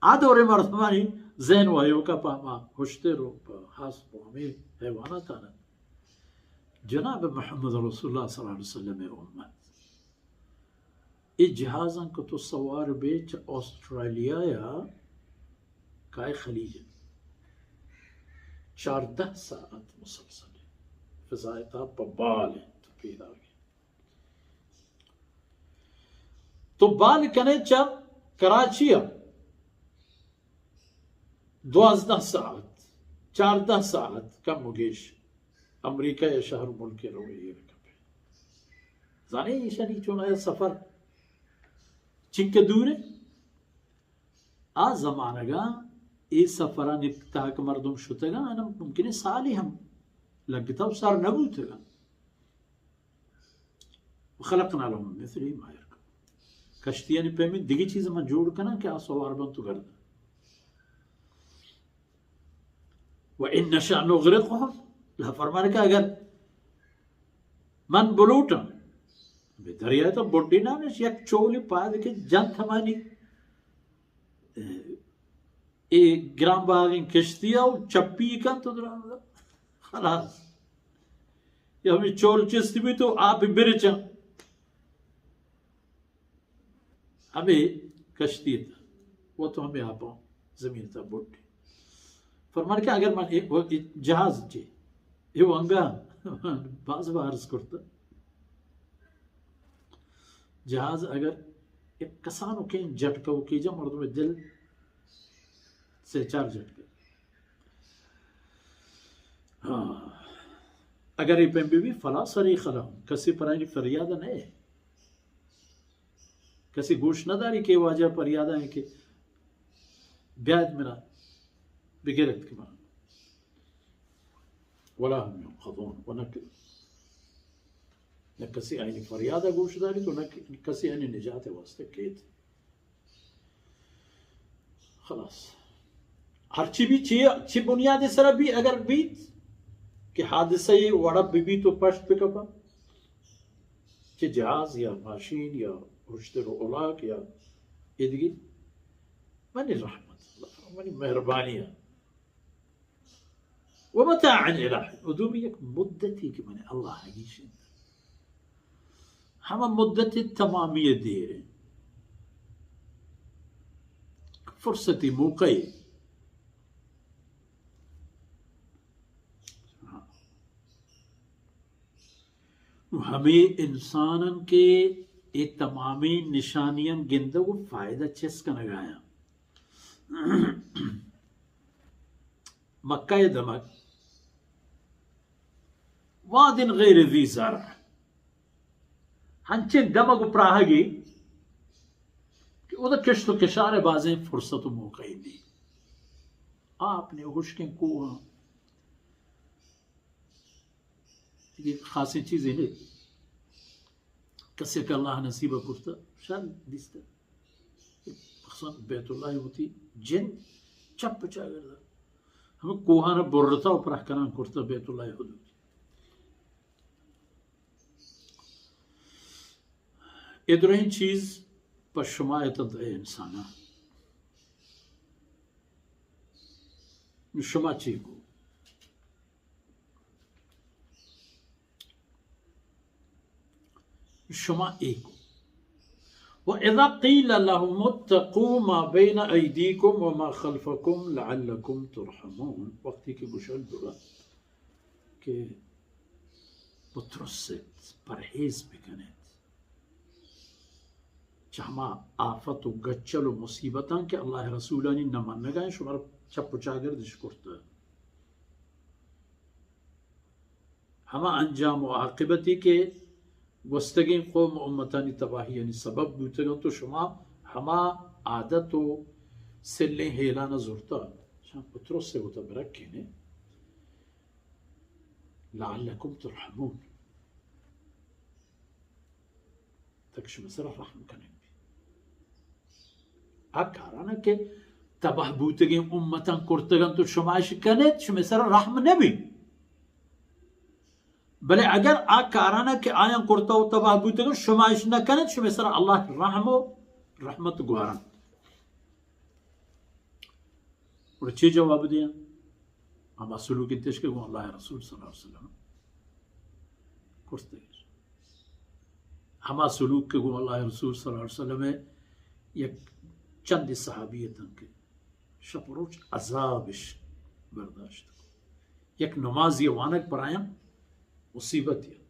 آ دور مردمانی ذہن و ایوکا پہ ہما ہشتر و پہ ہاسپ و ہمے حیوانات آنت۔ جناب محمد رسول اللہ صلی اللہ علیہ وسلم امت، اے جہازاں کہ تو سوار بے چہ آسٹریلیا یا کائے خلیج، چاردہ ساعت مسلسل فضائے تہا پہ بال انت، تو پیداگ ئے۔ تو بال کنے چہ کراچی ء دوازدہ ساعت، چاردہ ساعت کم و گیش امریکہ یا شہر و ملک روئے ایر کپے۔ زانے ایشانی چون آیا سفر چنکہ دور ہے؟ آ زمانگا اے سفرانی تہا کہ مردم شتگاں، آناں ممکن ہے سالی ہم لگتا و سر نہ بوتگاں۔ وخلقنا لهم من مثله ما يركبون۔ کشتیانی پیمیں دگہ چیز من جوڑ کناں کہ آ سوار بنت و گردن۔ وإن نشأ نغرقهم، اللہ فرمانے کہ اگر من بلوٹاں، بہ دریائے تہا بڈیناں، یک چولے پاد کہ جنت ہمانی اے گران بہائیں کشتی ء چپی کنت و درا-، خلاص۔ یا ہمیں چول چست بیت و آپ برچاں۔ ہمیں کشتی ء تہا و تو ہمیں آپاں زمین تہا بڈی۔ فرمان کہ اگر من اے، اے جہاز چے، اے ونگا باز بار عرض کرتا۔ جہاز اگر یک کسانکیں جھٹکہ و کیجا مردم دل سے چار جھٹکہ۔ ہاں۔ اگر اے پیم بی بی فلا صریخ لهم، کسی پرانی فریاد نہ ہے۔ کسی گوش نہ داری کہ واجہ پریاد ہیں کہ بیاد منا بگرت کہ من ولا هم ينقذون، و نہ، نہ کسی آئینی فریاد گوش داری تو نہ کسی آئینی نجات واسطے کیت۔ خلاص۔ ہرچی بھی چی، چی بنیاد سر بھی اگر بیت کہ حادثہ وڑا بی بی تو پشت بکپا، چی جہاز یا ماشین یا ہشتر و الاک یا ادگی، منی رحمت، منی مہربانی ہے۔ ومتاعا إلى حين، و دومی یک مدتی کہ من اللہ گیشن، ہما مدت تمامی دیر، فرصتی موقعی۔ ہمے انسانن کہ اے تمامیں نشانیاں گندگ و فائدہ چست کنگایاں۔ مکہ ء دمگ، واد غیر ذی زرع، ہنچیں دمگ و پراہگے کہ اودا کشت و کشار ء بازیں فرصت و موقعے نی۔ آپ نے ہشکیں کوہاں، دگہ خاصیں چیزے نی۔ کسے کہ اللہ نصیب کرتا، شر دیستا۔ مخصوصاً بیت اللہ وتی جند چپ چاگرد، ہمیں کوہان برتا و پراہ کنان کرتا بیت اللہ حدود۔ اے درہیں چیز پہ شما اتنت اے انساناں۔ شما چی گو؟ شما اے گو۔ وإذا قيل لهم اتقوا ما بين أيديكم وما خلفكم لعلكم ترحمون۔ وقتی کہ گوشگ بوت کہ بترسیت، پرہیز بکنیت چہ ہما آفت و گچل و مصیبتاں کہ اللہ رسولانی نہ منگا شمارا چپ و چاگردش کرتہ۔ ہما انجام و عاقبتی کہ گوستگیں قوم و امتانی تباہیانی سبب بوتگ انت و شما ہما عادت و سلیں ہیلان زرتہ، شما پترس وتا برکینے، لعلکم ترحمون۔ تک شمئے سرا رحم کنگ بیت۔ آ کارانا کہ تباہ بوتگیں امتاں کرتگ انت و شما اش کنیت، شمئے سرا رحم نہ بیت۔ بلے اگر آ کارانا کہ آیاں کرتہ و تباہ بوتگ انت، شما اش نہ کنیت، شمئے سرا اللہ رحم و رحمت گوارنت۔ گڑا چے جواب دیاں؟ ہما سلوک انتش کہ گوں اللہ رسول صلی اللہ علیہ وسلم کرتگ۔ ہما سلوک کہ گوں اللہ رسول صلی اللہ علیہ وسلم یک چند صحابی اتن کہ شپ روچ عذابش برداشت کو۔ یک نمازی وانگ پرایا مصیبت یا